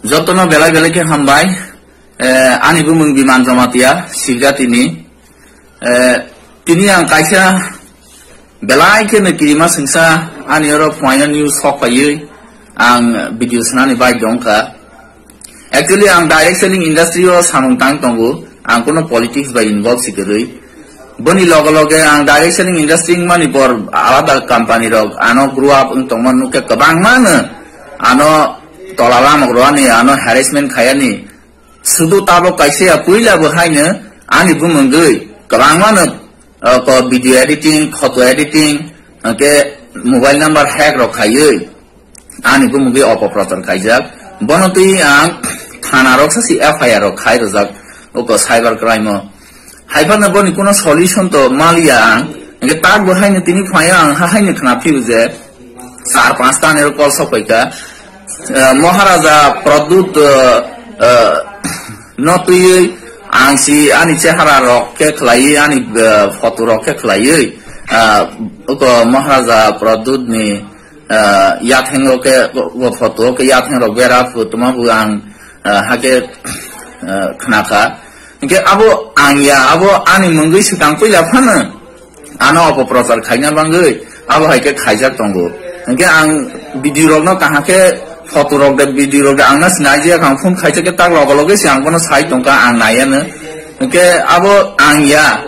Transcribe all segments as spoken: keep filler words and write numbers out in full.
Jotono belai belai khe hambai. Eh, ani bumung Biman Jamatia, Sirgatini. Eh, tini ang kaisa belai khe no kirima sengsa ani oro phuaina news sok paiwi ang video sanani bai dongkha. Actually, ang direct selling industry o samung tang tongo, ang kono politics bai involve si kwrwi. Boni loge loge ang direct selling industry wngmani bor alada company rok ano grow up wng tongma nukhe kwbangma no ano tola lamok rwani, ano harassment khayani. Sudu tabok kaisa ya puila bo haino ani bumungwi kwbangma no, uh, ko video editing, photo editing, hwnkhe mobile number hack rok khaiwi ani bumungwi opoprochar khaijak. Bono twi ang thana rok sasi F I R rok khai rwjak, oko cyber crime o. Haiphano boni kuno solution to maliya ang. Hwnkhe tak bo haino tini phaio ang ha haino khna phio je char panch ta nero call sok paikha. Eh, Maharaja Pradyut, eh, eh, no twiwi ang si ani chehara rok khe khlaiwi, ani, eh, photo rok khe khlaiwi, eh, oko Maharaja Pradyut ni, eh, yatheng rok khe, o photo khe yatheng rok bera phu tuma bu ang, eh, hakhe, eh, khnakha. Hingke abo ang ya, abo ani mungwi swkang puila phano ano opoprochar khaina bangwi abo hai khe khaijak tongo. Hingke ang video rokno kaham khe photo rok de, video rok de ang na sinai je ang phone khaijak khe tak logo loge se ang bono sai tongkha ang naiya no. Hingke abo ang ya,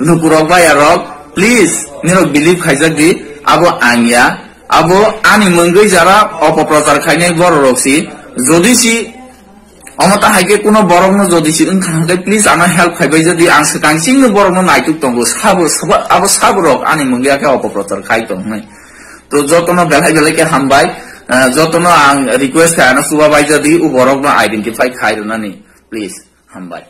lukurok baya rok, please nirok believe khaijak di, abo ang ya, abo ani mungwi jara opoprochar khainai borok rok si, jodi si Omo ta hai khe kuno borok no jodi si wngkha hwnkhe please ano help khai bai jodi ang swkang chingno borok no naituk tongo sabo sabo abo sabo rok ani mungya khe opoprochar khai tong hwnwi. To jotono belai belai khe hambai, eh, jotono ang request khai ano chuba bai jodi u borok no identify khai rwnani please hambai.